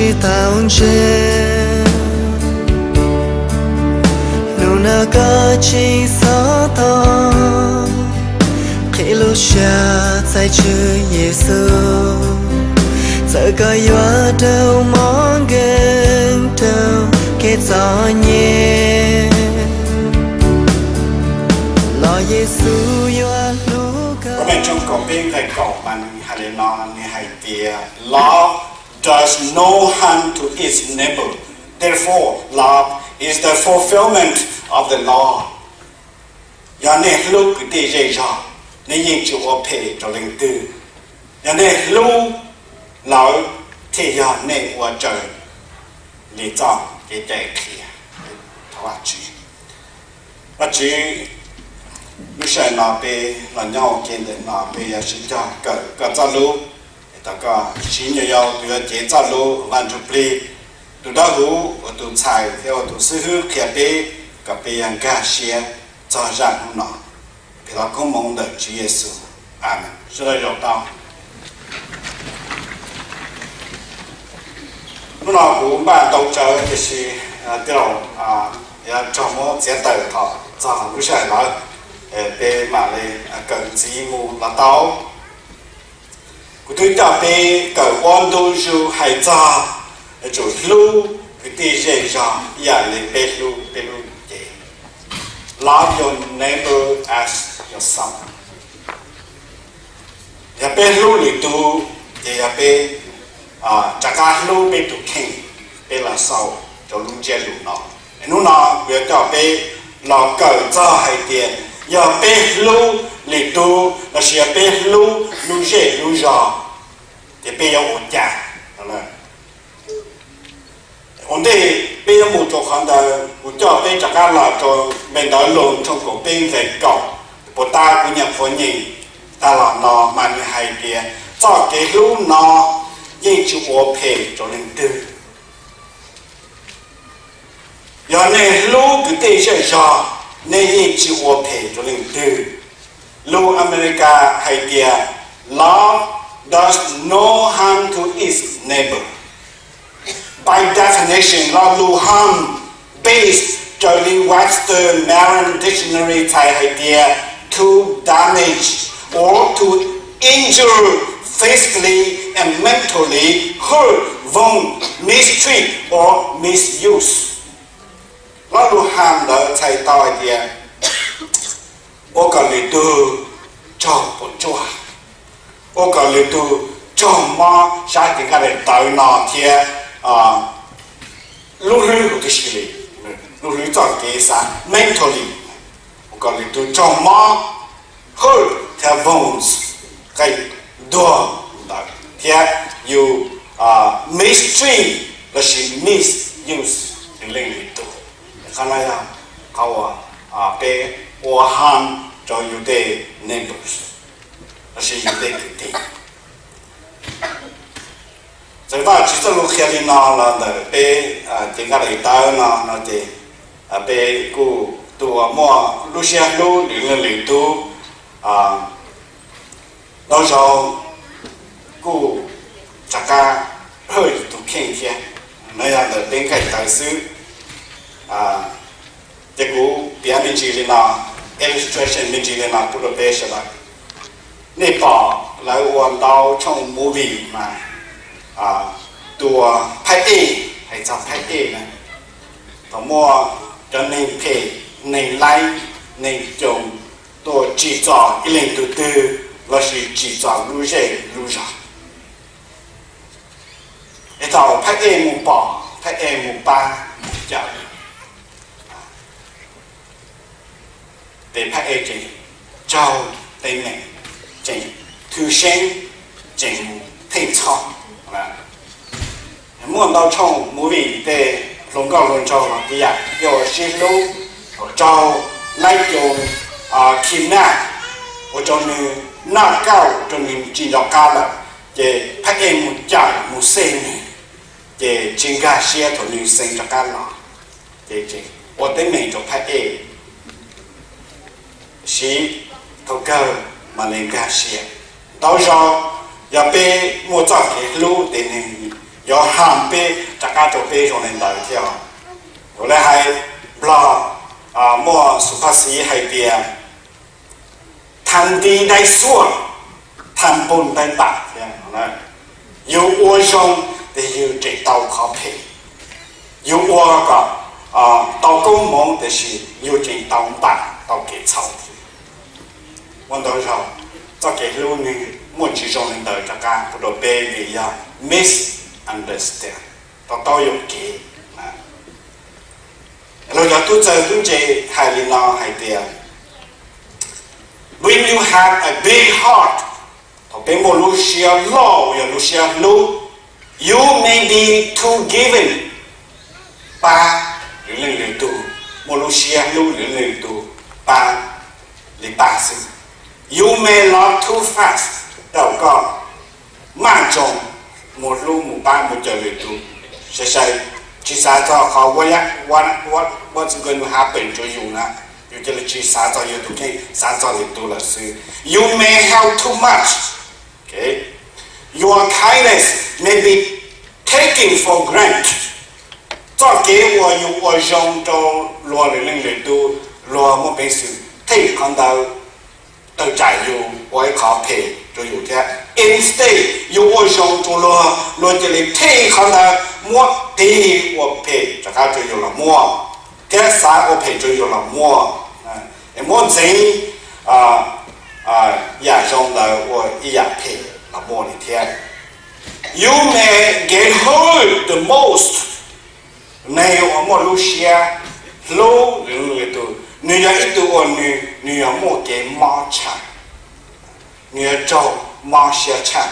tsis tau ntse. Hnub no koj tsis txhob thov, qhib lub siab txais Tswv Yexus, txawm koj yuav raug mob nkeeg raug kev txom nyem, los Yexus yuav hlub koj. Roma tshooj kaum peb nqe kaum mas nws hais li no, nws hais tias, Love does no harm to its neighbor. Therefore, love is the fulfillment of the law. Yog nej hlub kwv tij zej zog, nej yeej tsis ua phem rau leej twg. Yog nej hlub lawv, thiaj yog nej ua raws li txoj kev cai qhia. Thov Vajtswv. Vajtswv, lub sij hawm no peb los nyob ua ke ntawm no, peb yuav sib cog kawm koj txoj lub. Tau koj siv nyuam yaus tus yuav cev txoj lub, Vaj Ntsujplig, tus dawb huv uas tus ntxhais thiab ua tus xib hwb qhia peb, kom peb yuav nkag siab txog zaj hnub no. Peb thov koob hmoov ntawm Tswv Yexus. Amees. Sawv daws zaum tau. Hnub no kuv npaj ntau tsawv, tiam sis tij laug yuav raug muab txiav tawm thaum txog lub sij hawm lawm, peb mam li kawm ntxiv mus los tau. Kuv twb coj peb kawm ua ntu zus hais txog yuav tsum hlub kwv tij zej zog ib yam li peb hlub peb lub cev. Love your neighbor as yourself. Yog peb hlub lwm tus, ces yog peb rov qab hlub peb tus kheej, peb los xaus rau lub ntsiab lus no. Hnub no kuv yuav coj peb los kawm txog hais tias yog peb hlub lwm tus lossis yog peb hlub lub zej lub zog, ces peb yuav ua cas. Ua ntej peb yuav mus rau qhov ntawd, kuv coj peb rov qab los rau npe ntawv Loos tshooj kaum peb nqe kaum, puas tab kuv nyuam qhuav nyeem tag los no mas nws hais tias txoj kev hlub no yeej tsis ua phem rau leej twg. Yog nej hlub kwv tij zej zog, nej yeej tsis ua phem rau leej twg. Lus Amelikas hais tias, Love does no harm to its neighbor. By definition, lo lus harm base raws li Webster Merriam Dictionary txhais hais tias to damage or to injure physically and mentally, hurt, wound, mistreat or misuse. Lo lus harm ntawd txhais tau hais tias ua kom lwm tus raug puas tsuaj, ua kom lwm tus raug mob, sab cev nqaij daim tawv no thiab lub hlwb huv tib si li, lub hlwb txoj kev xav, mentally, ua kom lwm tus raug mob, hurt thiab wounds, qe ntuag ntawd, thiab yus mistreat lossis misuse yus leej lwm tus. Qhov no yog qhov uas peb ua harm rau yus tej neighbors lossis yus tej kwv tij. Txawm Vajtswv txoj lus qhia li no los ntawm peb cev nqaij daim tawv no no ces peb kuj tus uas muaj lub siab hlub lwm leej lwm tus, ntau zaus kuj rov qab hurt yus tus kheej thiab. No yog ntawm peb nqaij tawv xwb. Ces kuv piav me ntsis li no, illustration me ntsis li no pub rau peb sawv daws. Nej pom lawv ua ntau tshooj movie mas tus phab ej, hais txog phab ej na, thaum muaj cov neeg phem, neeg laib, neeg coos tuaj tsim txom ib leeg tus twg lossis tsim txom lub zej lub zog, es thaum phab ej mus pom, phab ej mus pab mus cawm, ces phab ej tseem raug teeb meem, tseem thwj seeb, tseem theej txhoj. Muaj ntau tshooj movie tej hluas nkauj hluas nraug los tib yam, yog sib hlub, raug laib coos kidnap, ua rau nws noj kauj, ua rau nws tsis nco qab lawm, ces phab ej mus cawm mus xeeb nws, ces tsis nkag siab thaum nws xeeb rov qab los, ces ua teeb meem rau phab ej, siv thaum kawg mam li nkag siab. Ntau zaus yog peb muaj txoj kev hlub ces nws cov ham peb rov qab rau peb zoo li ntawd thiab. Ua li hais Nplog muaj xub phaj xiv hais tias ทำดีได้ชั่ว ทำบุญได้บาป thiab. Yus ua zoo ces yus tseem tau qhov phem, yus ua kom tau koob hmoov tiam sis yus tseem tau npam tau kev txhaum thiab. Ua ntau zaus txoj kev hlub nws muaj tsis zoo li ntawd rov qab rau peb vim yog misunderstand, tau tau yuam kev. Los cov tub txawg tub ntse hais li no hais tias, when you have a big heart, thaum peb muaj lub siab loj uas yog lub siab hlub, you may be too giving, pab lwm leej lwm tus, muaj lub siab hlub lwm leej lwm tus, pab li pab xwb. You may love too fast, thaum koj maj nroos mus hlub mus pab mus cawm lwm tus, sai sai, tsis xav txog qhov what's going to happen to you na, yus cia li tsis xav txog yus tus kheej, xav txog lwm tus lawm xwb. You may have too much, your kindness may be taken for granted. Txoj kev uas yus ua zoo rau luag lwm leej lwm tus, luag muaj peev xwm theej qhov ntawd tawm tsam yus ua ib qhov phem rau yus thiab. Instead yus ua zoo rau luag, luag cia li theej qhov ntawd muab tig ua phem rov qab rau yus los muaj, thiab xav ua phem rau yus los muaj, es muab ntxeev yam zoo ntawd ua ib yam phem los muaj li thiab. You may get hurt the most. Neeg uas muaj lub siab hlub lwm leej lwm tus, nws yog ib tug uas nws, nws yog muaj kev mob tshaj, nws yog raug mob siab tshaj.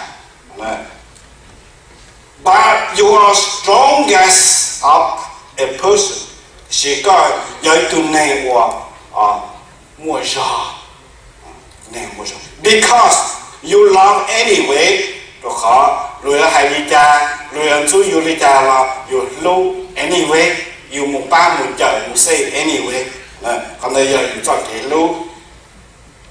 But you are strongest of a person, tiam sis koj yog ib tug neeg uas muaj zog, because you love anyway, rau qhov luag yuav hais li cas, luag yuav ntxub yus li cas los yus hlub anyway, yus mus pab mus cawm mus save anyway. Qhov ntawd yog yus txoj kev hlub.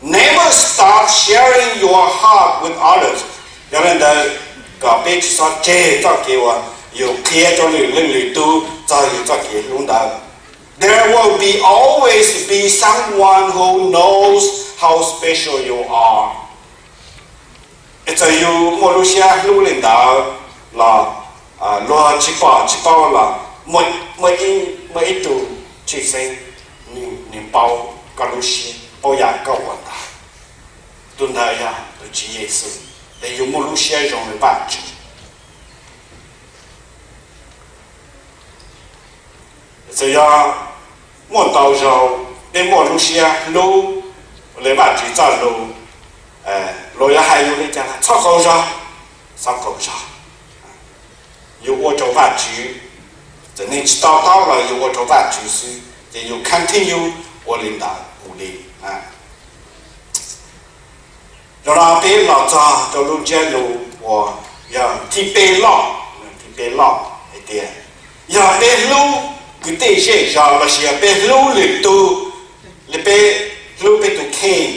Never stop sharing your heart with others. Yog li ntawd, kom peb tsis txhob tseg txoj kev uas yus qhia rau lwm leej lwm tus txog yus txoj kev hlub ntawd. There will be always be someone who knows how special you are. Es txawm yus muaj lub siab hlub li ntawd los luag tsis pom tsis paub los muaj ib tug tshwj xeeb, nws paub koj lub siab, paub yam koj ua ntawd. Tus ntawd yog tus Tswv Yexus, es yus muaj lub siab zoo li Vajtswv. Txawm yog muaj ntau zaus peb muaj lub siab hlub li Vajtswv txoj lus, luag yuav hais yus li cas los txhob qaug zog, txhob qaug zog. Yus ua rau Vajtswv, txawm neeg tsis to taub los yus ua rau Vajtswv xwb, ces yus continue ua li ntawd mus li. Zaum no peb los txog rau lub ntsiab lus uas yog thib peb loj, thib peb loj hais tias, yog peb hlub kwv tij zej zos lossis yog peb hlub lwm tus li peb hlub peb tus kheej,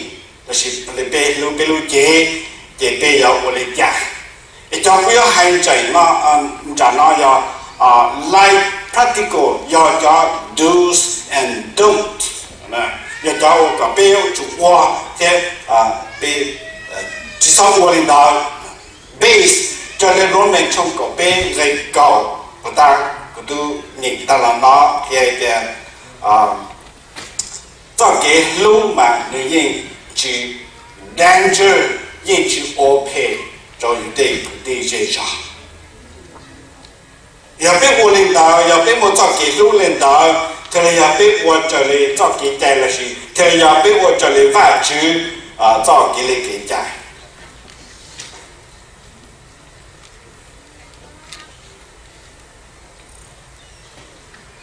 lossis li peb hlub peb lub cev, ces peb yuav ua li cas? Es cov kuv yuav hais ntawm no yog life practical, yog cov do's and don't, yog cov uas kom peb yuav tsum ua thiab peb tsis txhob ua li ntawd. Base raws li Roman tshooj kaum peb nqe kaum, kuv tab, kuv twb nyeem tag los no qhia tias txoj kev hlub mas nws yeej tsis danger, yeej tsis ua phem rau yus tej kwv tij zej zog. Yog peb ua li ntawd, yog peb muaj txoj kev hlub li ntawd, thiaj li yog peb ua raws li txoj kev cai lossis thiaj li yog peb ua raws li Vajtswv txoj kev li kev cai.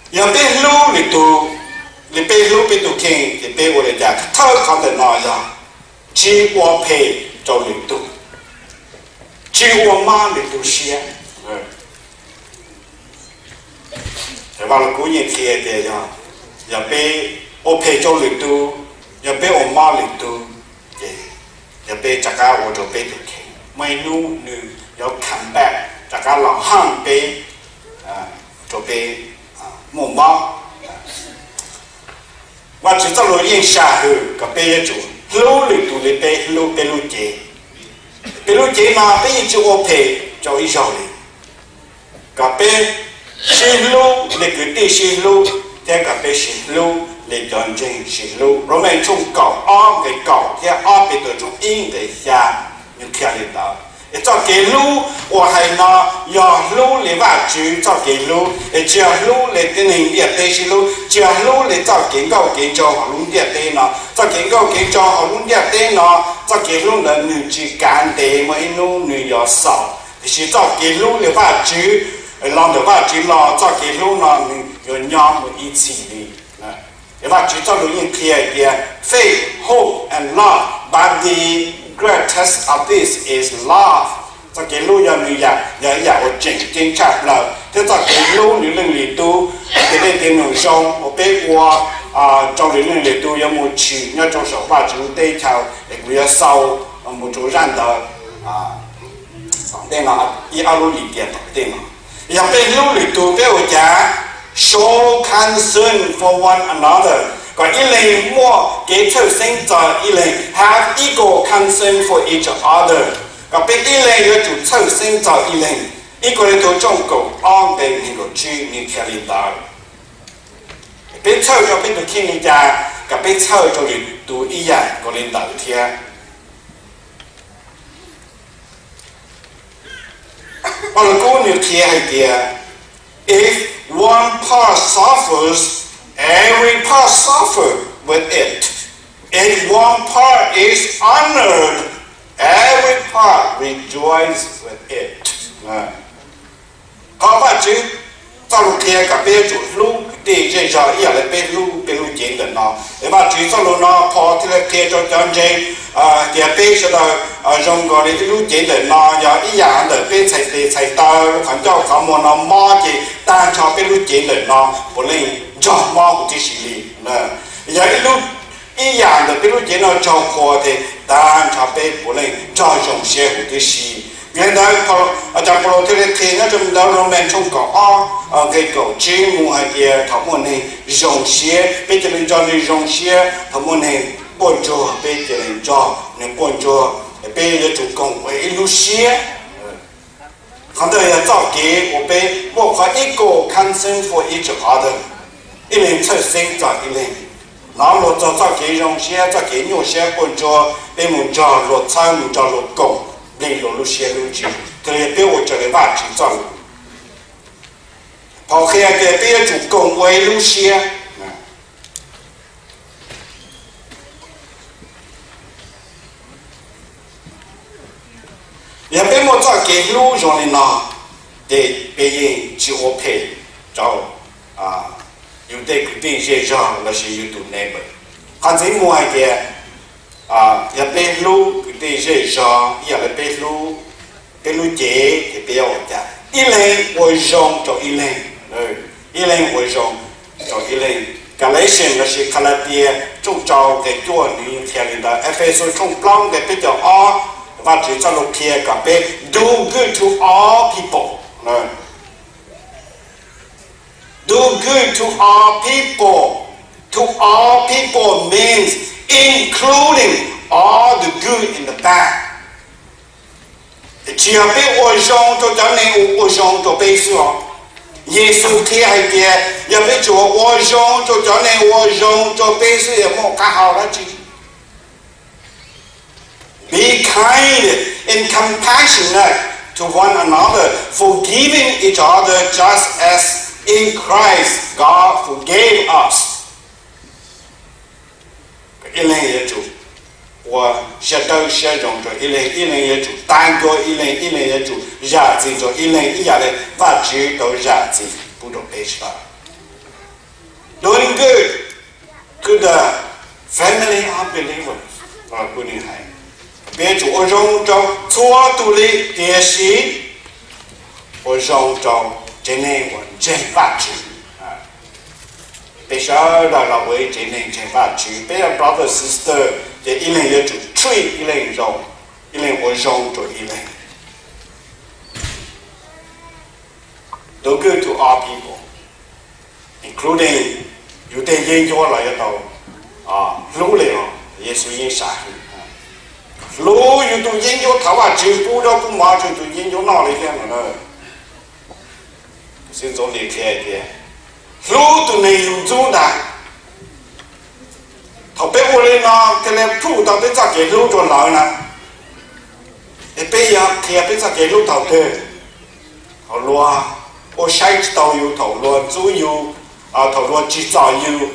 Yog peb hlub lwm tus li peb hlub peb tus kheej ces peb ua li cas? Thawj qhov ntawm no yog tsis ua phem rau lwm tus, tsis ua mob lwm tus siab. Vaj Lug Kub yeej qhia tias yog, yog peb ua phem rau lwm tus, yog peb ua mob lwm tus, ces yog peb rov qab ua rau peb tus kheej, muaj ib hnub nws yuav come back rov qab los haj peb, rau peb muaj mob. Vajtswv txoj lus yeej sam hwm kom peb yuav tsum hlub lwm tus li peb hlub peb lub cev. Peb lub cev no peb yeej tsis ua phem rau ib zaug li. Kom peb sib hlub li kwv tij sib hlub, thiab kom peb sib hlub li cov ntseeg sib hlub. Rau Mej tshooj kaum ob nqe kaum thiab ob Petus tshooj ib nqe xya, nws qhia li ntawd. Es txoj kev hlub uas hais no yog hlub li Vajtswv txoj kev hlub, es tsis yog hlub li tib neeg ntiaj teb sib hlub, tsis yog hlub li txoj kev nkauj kev nraug hauv lub ntiaj teb no. Txoj kev nkauj kev nraug hauv lub ntiaj teb no, txoj kev hlub ntawd nws tsis kav ntev, muaj ib hnub nws yuav xaus. Tiam sis txoj kev hlub li Vajtswv, los ntawm Vajtswv los, txoj kev hlub no nws yuav nyob mus ib txhis li. Es Vajtswv txoj lus yeej qhia tias faith, hope and love, but the greatest of this is love. Txoj kev hlub yog nws yam, yog ib yam uas tseem ceeb tshaj plaws, thiab txoj kev hlub lwm leej lwm tus, kev tej kev num zoo uas peb ua rau lwm leej lwm tus yuav mus tshwm nyob rau saum Vajtswv lub teb chaws, es kuv yuav xaus mus rau zaj ntawd tom ntej no, ib ob lub lim tiam tom ntej no. Yog peb hlub lwm tus peb ua cas? Show concern for one another, kom ib leeg muaj kev txhawj xeeb txog ib leeg, have equal concern for each other, kom peb ib leeg yuav tsum txhawj xeeb txog ib leeg. Ib Kauleethaus tshooj kaum ob nqe nees nkaum tsib nws qhia li ntawd. Peb txhawj rau peb tus kheej li cas, kom peb txhawj rau lwm tus ib yam nkaus li ntawd thiab. Paj Lug Kub nws qhia hais tias, if one part suffers, every part suffer with it. If one part is honored, every part rejoice with it. Qhov Vajtswv txoj lus qhia kom peb yuav tsum hlub kwv tij zej zog ib yam li peb hlub peb lub cev ntawm no. Es Vajtswv txoj lus no phau thiaj li qhia rau cov ntseeg tias peb sawv daws zoo nkaus li ib lub cev ntawm no, yog ib yam ntawm peb txhais tes txhais taw, qhov ncauj qhov muag no mob ces tag nrho peb lub cev ntawm no puav leej nrog mob huv tib si li. Yog ib lub, ib yam ntawm peb lub cev no raug qhuas ces tag nrho peb puav leej nrog zoo siab huv tib si. Vim li ntawd, cov Paj Lug thiaj li qhia nyob rau ntawm Roman tshooj kaum ob nqe kaum tsib mus hais tias thaum muaj neeg zoo siab peb cia li nrog nws zoo siab, thaum muaj neeg quaj ntsuag peb cia li nrog nws quaj ntsuag. Peb yuav tsum koom ua ib lub siab. Qhov ntawd yog txoj kev uas peb muaj qhov equal concern for each other, ib leeg txhawj xeeb txog ib leeg. Hnov luag txog txoj kev zoo siab, txoj kev nyuaj siab quaj ntsuag, peb mus nrog luag txhawb, mus nrog luag koom, nplij luag lub siab lub ntsws, thiaj li peb ua raws li Vajtswv txoj lus. Phau qhia tias peb yuav tsum koom ua ib lub siab. Yog peb muaj txoj kev hlub zoo li no, ces peb yeej tsis ua phem rau yus tej kwv tij zej zog lossis yus tus neighbor. Qhov ntxiv muaj hais tias, yog peb hlub kwv tij zej zog ib yam li peb hlub peb lub cev ces peb yuav ua cas? Ib leeg ua zoo rau ib leeg, ib leeg ua zoo rau ib leeg. Galatians lossis Kalatias tshooj rau nqe cuaj nws qhia li ntawd, Efexus tshooj plaub nqe peb caug ob, Vajtswv txoj lus qhia kom peb do good to all people. Do good to all people. To all people means including all the good and the bad. Tsis yog peb ua zoo rau cov neeg uas ua zoo rau peb xwb os. Yexus qhia hais tias yog peb tsuas ua zoo rau cov neeg ua zoo rau peb xwb, yog muaj qab hau dab tsi? Be kind and compassionate to one another, forgiving each other just as in Christ God forgave us. Ib leeg yuav tsum ua siab dawb siab zoo rau ib leeg, ib leeg yuav tsum tab ncuab ib leeg, ib leeg yuav tsum zam txim rau ib leeg ib yam li Vajtswv tau zam txim pub rau peb sawv daws. Doing good to the family of believers. Peb yuav tsum ua zoo rau txhua tus li, tiam sis ua zoo rau tsev neeg uas ntseeg Vajtswv. Peb sawv daws los ua ib tsev neeg ntseeg Vajtswv, peb yog brother sister, ces ib leeg yuav tsum treat ib leeg zoo, ib leeg ua zoo rau ib leeg. Do good to all people, including yus tej yeeb ncuab los yuav tau hlub li os. Yexus yeej sam hwm, hlub yus tus yeeb ncuab. Thov Vajtswv pub zaub pub mov rau tus yeeb ncuab noj li thiab no. Xib Ntxoov Lis qhia tias hlub tus neeg yus ntxub ntag. Thaum peb ua li no thiaj li prove tau peb txoj kev hlub rau lawv na. Es peb yuav qhia peb txoj kev hlub thaum twg? Thaum luag ua saib tsis taus yus, thaum luag ntxub yus, thaum luag tsim txom yus,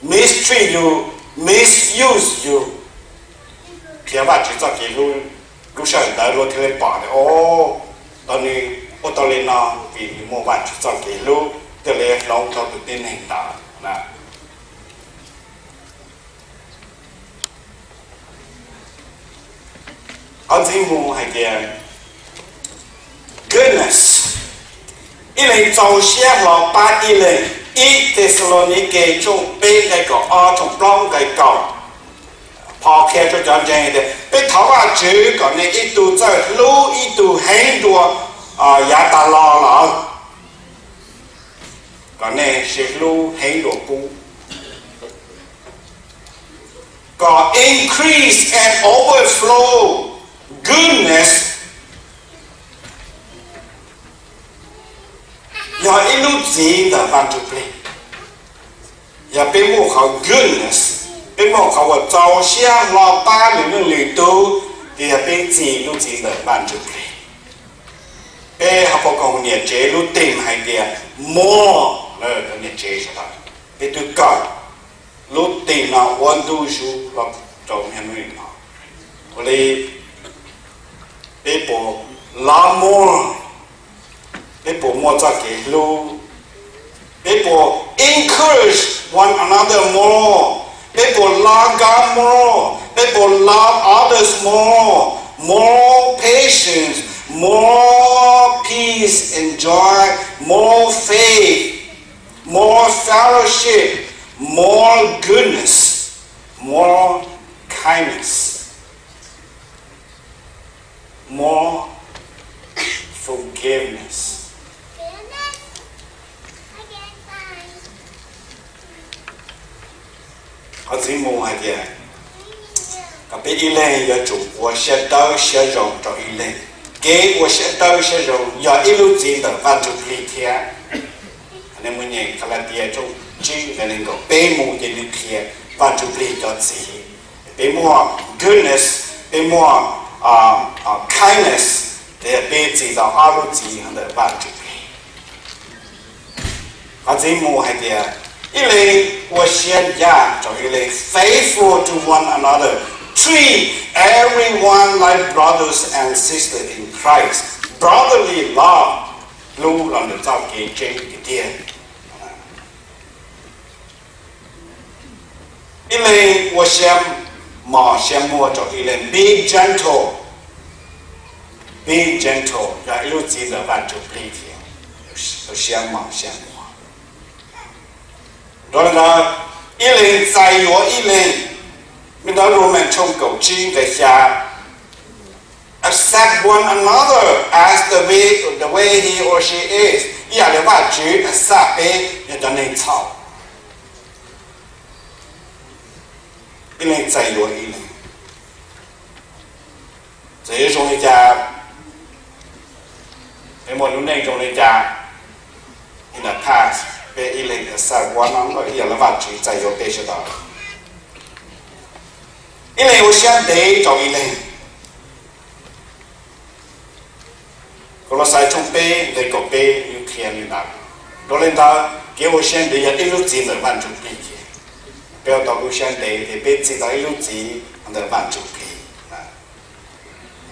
mistreat yus, misuse yus. Qhia Vajtswv txoj kev hlub, lub sij hawm ntawd luag thiaj li pom tias, o, tau nws ua tau li no vim nws muaj Vajtswv txoj kev hlub thiaj li hloov tau tus tib neeg ntawd na. Qhov ntxiv mus hais tias goodness, ib leeg txaus siab hlo pab ib leeg. Ib Thexalaunikes tshooj peb nqe kaum ob, tshooj plaub nqe kaum, Paul qhia rau cov ntseeg tias peb thov Vajtswv kom nej ib tug txawj hlub ib tug heev dua yav tas los lawm, kom nej sib hlub heev dua pub, kom increase and overflow goodness. Yog ib lub txiv ntawm Vaj Ntsuj Plig. Yog peb muaj qhov goodness, peb muaj qhov uas txaus siab hlo pab lwm leej lwm tus, ces yog peb txi lub txiv ntawm Vaj Ntsuj Plig. Peb hauv paus koom niam tsev lub theme hais tias more, niam tsev sawv daws, peb twb kawm lub theme no ua ntu zus los rau niaj hnub no. Ua li peb puas love more, peb puas muaj txoj kev hlub, peb puas encourage one another more, peb puas love God more, peb puas love others more, more patience, more peace and joy, more faith, more fellowship, more goodness, more kindness, more forgiveness. Qhov txiv mus hais tias kom peb ib leeg yuav tsum ua siab dawb siab zoo rau ib leeg. Kev ua siab dawb siab zoo yog ib lub txiv ntawm Vaj Ntsuj Plig thiab. Nej mus nyeem Kalatias tshooj tsib nqe nees nkaum peb mus ces nws qhia Vaj Ntsuj Plig cov txiv. Peb muaj goodness, peb muaj kindness, ces peb txi tau ob lub txiv ntawm Vaj Ntsuj Plig. Qhov txiv mus hais tias ib leeg ua siab ncaj rau ib leeg, faithful to one another, treat everyone like brothers and sisters in Christ, brotherly love, hlub los ntawm txoj kev tseeb tiag tiag. Ib leeg ua siab mos siab muag rau ib leeg, be gentle, be gentle, yog ib lub txiv ntawm Vaj Ntsuj Plig thiab, siab mos siab muag. Rau li ntawd, ib leeg txais yuav ib leeg. Li ntawd Roman tshooj kaum tsib nqe xya, accept one another as the way, the way he or she is. Ib yam li Vajtswv accept peb yog cov neeg txhaum. Ib leeg txais yuav ib leeg. Txawm yuav zoo li cas, peb muaj lub neej zoo li cas, in the past, peb ib leeg accept one another ib yam li Vajtswv txais yuav peb sawv daws. Ib leeg ua siab ntev rau ib leeg. Kolauxais tshooj peb nqe kaum peb nws qhia li ntawd. Rau li ntawd, kev ua siab ntev yog ib lub txiv ntawm Vaj Ntsuj Plig thiab. Peb ua tau lub siab ntev ces peb txi tau ib lub txiv ntawm Vaj Ntsuj Plig.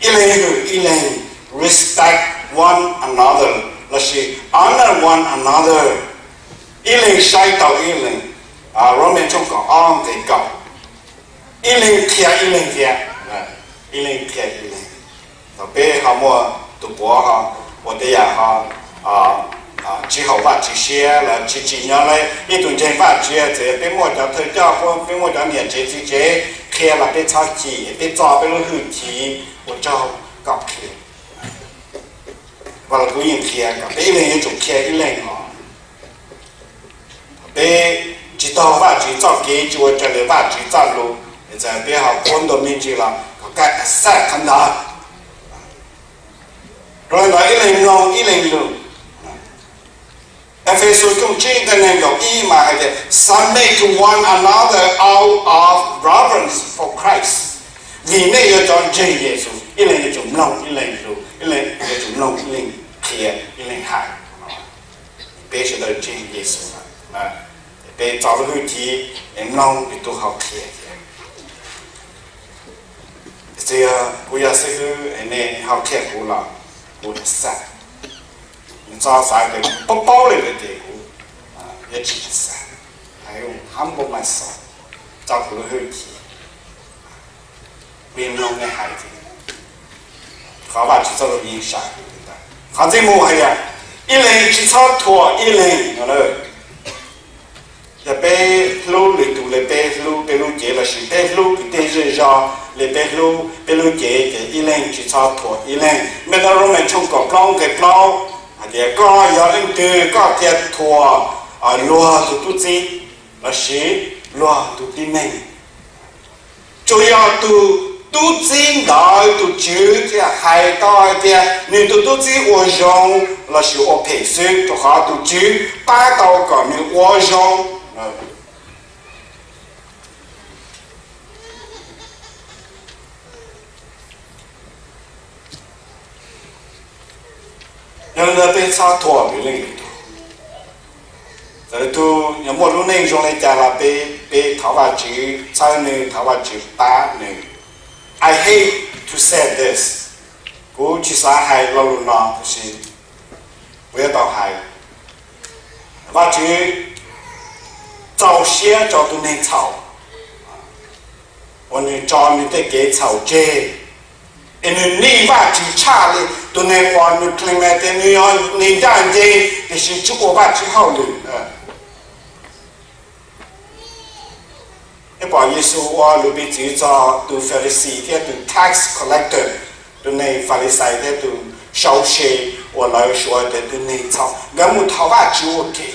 Ib leeg hwm ib leeg, respect one another, lossis honor one another. Ib leeg saib taus ib leeg. Roman tshooj kaum ob nqe kaum. Ib leeg qhia ib leeg thiab, ib leeg qhia ib leeg. Thaum peb ho muaj tus puav ho ua tej yam ho tsis haum Vajtswv siab los tsis tsim nyog li ib tug ntseeg Vajtswv, txawm peb muaj cov thawj coj, peb muaj cov niam tsev txiv tsev qhia los peb txhob chim, peb txo peb lub hwj chim, ua tsaug koj qhia. Vaj lug kub yeej qhia kom peb ib leeg yuav tsum qhia ib leeg os. Peb tsis taug Vajtswv txoj kev, tsis ua raws li Vajtswv txoj lus, txawm peb ho quab ntuas me ntsis los kom koj accept qhov ntawd. Rau qhov ntawd ib leeg mloog ib leeg lus. Efexus tshooj tsib nqe nees nkaum ib mas hais tias, submit to one another out of reverence for Christ. Vim nej yog cov ntseeg Yexus, ib leeg yuav tsum mloog ib leeg lus, ib leeg yuav tsum mloog ib leeg qhia, ib leeg hais. Peb sawv daws ntseeg Yexus, peb txo lub hwj chim es mloog tus hau qhia. Txawm yog kuv yog xib hwb, nej hau qhia kuv los kuv xav, txhob xav tias kuv paub paub li ntawd ces kuv yuav tsis xav. Hais humble myself, txo kuv lub hwj chim, kuv yeej mloog nej hais. Qhov Vajtswv txoj lus yeej sam kuv li ntawd. Qhov ntxiv mus hais tias ib leeg tsis txhob thuam ib leeg no. Yog peb hlub lwm tus li peb hlub peb lub cev lossis peb hlub kwv tij zej zog li peb hlub peb lub cev ces ib leeg tsis txhob thuam ib leeg. Npe ntawv Roob Mes tshooj kaum plaub nqe plaub hais tias, koj yog leej twg koj thiaj thuam luag tus tub txib lossis luag tus tib neeg? Tsuas yog tus tub txib ntawd tus tswv thiaj hais tau hais tias nws tus tub txib ua zoo lossis ua phem xwb, rau qhov tus tswv pab tau kom nws ua zoo. Yog li ntawd peb txhob thuam lwm leej lwm tus. Txawm tus yog muaj lub neej zoo li cas los peb, peb thov Vajtswv txhawb nws, thov Vajtswv pab nws. I hate to say this, kuv tsis xav hais lo lus no tab sis kuv yuav tau hais. Vajtswv txaus siab rau tus neeg txhaum uas nws tso nws tej kev txhaum tseg, es nws nim Vajtswv tshaj li tus neeg uas nws claim tias nws yog neeg ncaj ncees tiam sis tsis ua Vajtswv hauj lwm. Peb pom Yexus ua lus piv txwv txog tus Falixais thiab tus tax collector, tus neeg Falixais thiab tus sau se uas lawv suav tias tus neeg txhaum, nkawd mus thov Vajtswv ua ke.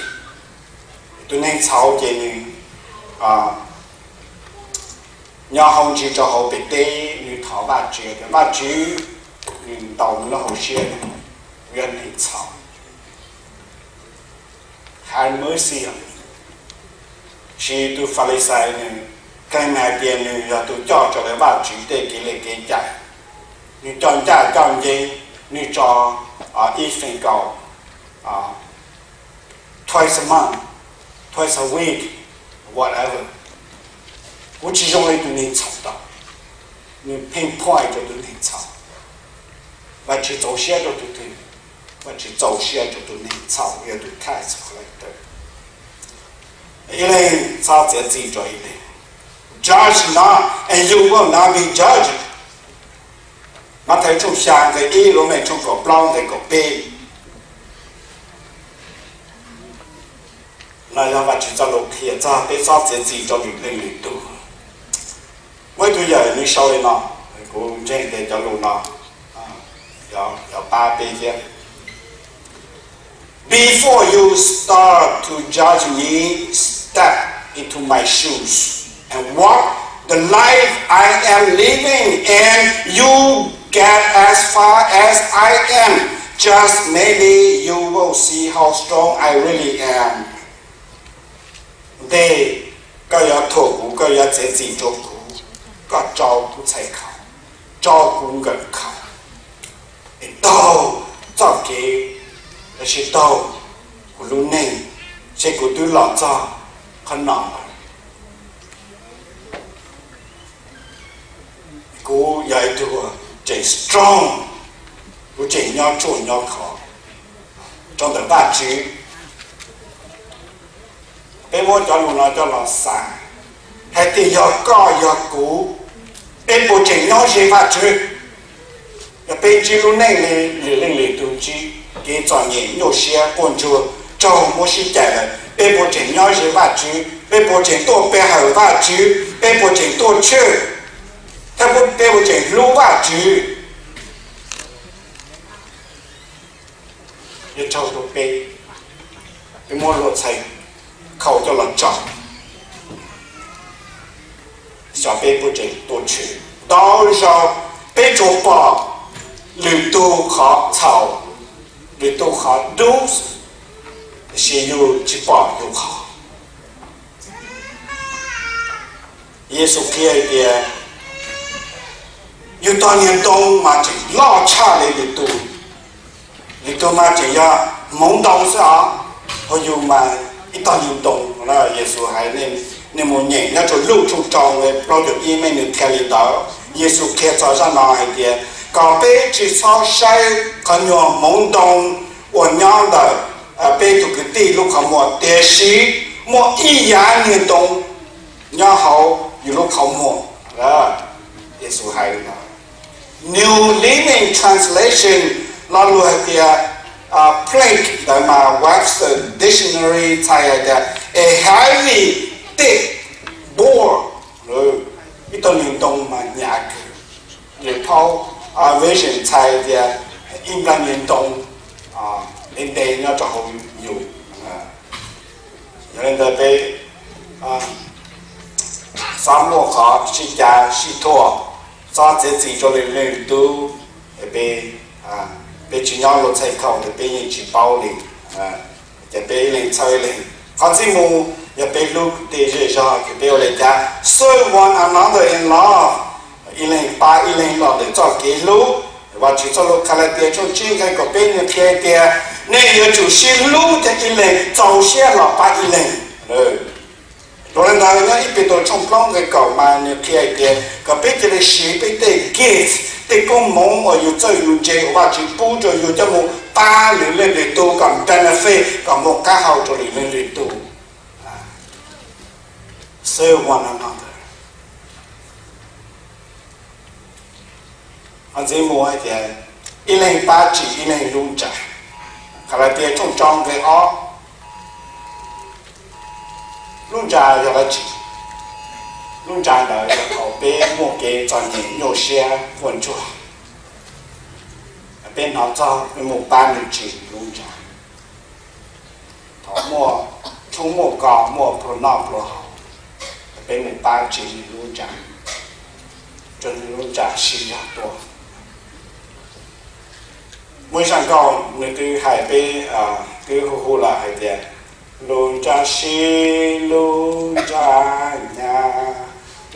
Tus neeg txhaum ces nws nyob hauv ntsis rau hauv pem teb, nws thov Vajtswv tias Vajtswv, nws ntaus nws lub hauv siab, kuv yog neeg txhaum, have mercy on me. Sis tus Falixais nws claim hais tias nws yog tus coj raws li Vajtswv tej kev li kev cai, nws coj ncaj coj ncees, nws tso ib feem kaum twice a month, twice a week, whatever. Kuv tsis zoo li tus neeg txhaum ntawd. Nws pinpoint rau tus neeg txhaum. Vajtswv txaus siab rau tus twg? Vajtswv txaus siab rau tus neeg txhaum, yog tus tax collector. Ib leeg txhob txiav txim rau ib leeg. Judge not, and you will not be judged. Mathais tshooj xya nqe ib, Roob Mes tshooj kaum plaub nqe kaum peb. No yog Vajtswv txoj lus qhia txog peb txhob txiav txim rau lwm leej lwm tus. Muaj ib tug yawm nws sau li no, kuv ntseeg tias cov lus no yuav pab peb thiab. Before you start to judge me, step into my shoes and walk the life I am living, and you get as far as I am. Just maybe you will see how strong I really am. Ntej koj yuav thuam kuv, koj yuav txiav txim rau kuv, koj tso kuv txhais khau, tso kuv nkawm khau, es taug txoj kev, los sis taug kuv lub neej, seb kuv twb los txog qhov no lawm. Kuv yog ib tug tseem strong, kuv tseem nyob ruaj nyob khov rau ntawm Vajtswv. Peb muab cov lus no coj los xav, hais tias yog koj yog kuv, peb puas tseem nyob ze Vajtswv? Yog peb ntsib lub neej li lwm leej lwm tus ntsib, kev txom nyem, nyuaj siab, quaj ntsuag, raug muab sib cais lawm, peb puas tseem nyob ze Vajtswv? Peb puas tseem tuaj pe hawm Vajtswv? Peb puas tseem tuaj church? Thiab peb puas tseem hlub Vajtswv? Yuav raug rau peb, peb muab luag txhais khau coj los tso, xyov peb puas tseem tuaj tshwm. Ntau zaus peb tsuas pom lwm tus qhov txhaum, lwm tus qhov dub, tiam sis yus tsis pom yus qhov. Yexus qhia hais tias yus tog niag ntoo mas tseem loj tshaj li lwm tus, lwm tus mas tseem yog hmoov ntoo xwb os, ho yus mas ib tog niag ntoo. Yexus hais, nej mus nyeem nyob rau Luj tshooj rau nqe plaub caug ib, nej nws qhia li ntawd. Yexus qhia txog zaj no hais tias kom peb tsis txhob saib qhov nyuag hmoov ntoo uas nyob ntawm peb tus kwv tij lub qhov muag, tiam sis muaj ib yav niag ntoo nyob hauv yus lub qhov muag. Yexus hais li ntawd. New Living Translation lo lus hais tias plank ntawd mas Webster Dictionary txhais hais tias a heavy thick board, ib tug niag ntoo mas hnyav kawg. Lwm phau version txhais tias ib nplag niag ntoo ntev ntev nyob rau hauv yus. Yog li ntawd peb txhob muaj qhov sib cav sib thuam, txhob txiav txim rau lwm leej lwm tus. Peb, peb tsis nyob luag txhais khau ces peb yeej tsis paub li. Ces peb ib leeg txhawb ib leeg. Qhov ntxiv mus, yog peb hlub tej zej zog ces peb ua li cas? Serve one another in love. Ib leeg pab ib leeg los ntawm txoj kev hlub. Vajtswv txoj lus Kalatias tshooj tsib nqe kaum peb nws qhia tias nej yuav tsum sib hlub thiab ib leeg txaus siab los pab ib leeg. Dhau li ntawd nyob ib Petus tshooj plaub nqe kaum mas nws qhia hais tias kom peb cia li siv peb tej gift, tej koob hmoov uas yus txawj yus ntse uas Vajtswv pub rau yus coj mus pab lwm leej lwm tus kom benefit, kom muaj qab hau rau lwm leej lwm tus. Serve one another. Qhov ntxiv mus hais tias ib leeg pab tsim ib leeg lub ntsa. Kalatias tshooj rau nqe ob. Lub ntsa yog dab tsi? Lub ntsa ntawd yog thaum peb muaj kev txom nyem nyuaj siab quaj ntsuag, peb hnov txog peb mus pab nws tsim lub ntsa. Thaum muaj tshoob muaj kos muaj pluas noj pluas haus, peb mus pab tsim nws lub ntsa, rau nws lub ntsa sib zog tuaj. Muaj ib zaj nkauj nws twb hais peb, twb hu hu lawm hais tias, lub ntsa sib lub ntsa hnyav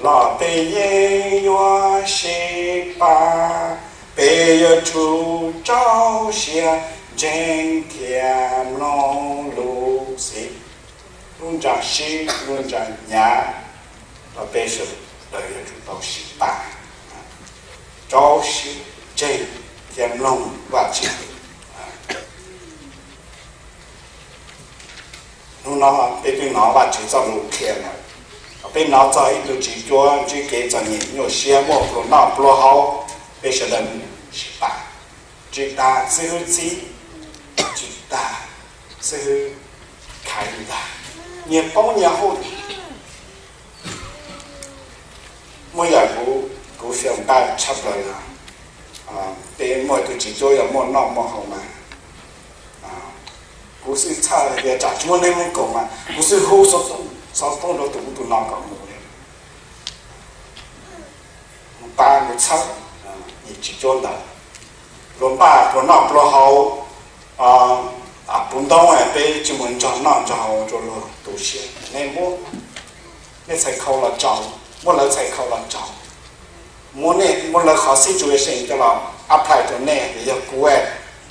los peb yeej yuav sib pab, peb yuav tsum rau siab ntseeg thiab mloog lub xim. Lub ntsa sib lub ntsa hnyav los peb sawv daws yuav tsum tau sib pab, rau siab ntseeg thiab mloog Vajtswv. Hnub no peb twb hnov Vajtswv txoj lus qhia lawm, peb hnov txog ib tug tsis cuab ntsib kev txom nyem nyuaj siab muaj pluas noj pluas haus, peb sawv daws sib pab, tsis tas xib hwb txib, tsis tas xib hwb khaiv ntag, nyias poob nyias hauj lwm. Muaj yam kuv, kuv xav npaj tshaj plaws yog peb muaj tus tsis cuab yog muaj noj muaj haus mas, kuv xav txhawj hais tias tsam tsis muaj neeg mus koom mas kuv xav hu xov tooj rau tus ub tus no kom mus, mus pab mus txhawb tus tsis cuab ntawd. Luag npaj pluas noj pluas haus, puv ntoob peb tsis mus nrog noj nrog haus rau luag tu siab, nej muab nej txhais khau los tso, muab lawv txhais khau los tso, muab nej, muab lawv qhov situation coj los apply rau nej. Yog kuv,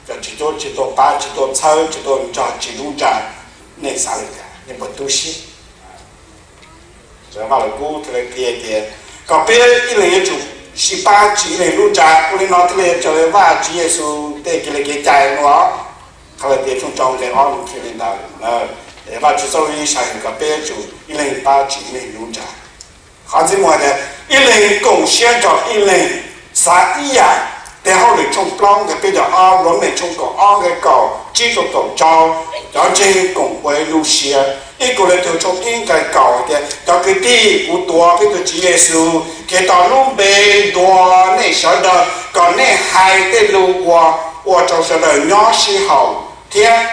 cov tsis tuaj, tsis tuaj pab, tsis tuaj txhawb, tsis tuaj nrog tsim lub ntsa, nej xav li cas, nej puas tu siab? Vaj Lus Kub thiaj li qhia tias kom peb ib leeg yuav tsum sib pab tsim ib leeg lub ntsa. Ua li no thiaj li raws li Vajtswv Yexus tej kev li kev cai no. Qhov lawv tias tshooj rau nqe ob nws qhia li ntawd. Vajtswv txoj lus yeej hais kom peb yuav tsum ib leeg pab tsim ib leeg lub ntsa. Qhov ntxiv mus hais tias ib leeg koom siab nrog ib leeg xav ib yam. Tes hauj lwm tshooj plaub nqe peb caug ob, Lomes tshooj kaum ob nqe kaum tsib rau kaum rau, cov ntseeg koom ua ib lub siab. Ib Kauleethaus tshooj ib nqe kaum hais tias cov kwv tij, kuv tuav peb tus Tswv Yexus Khetos lub npe ntuas nej sawv daws kom nej hais tej lus uas ua rau sawv daws nyob sib haum. thiab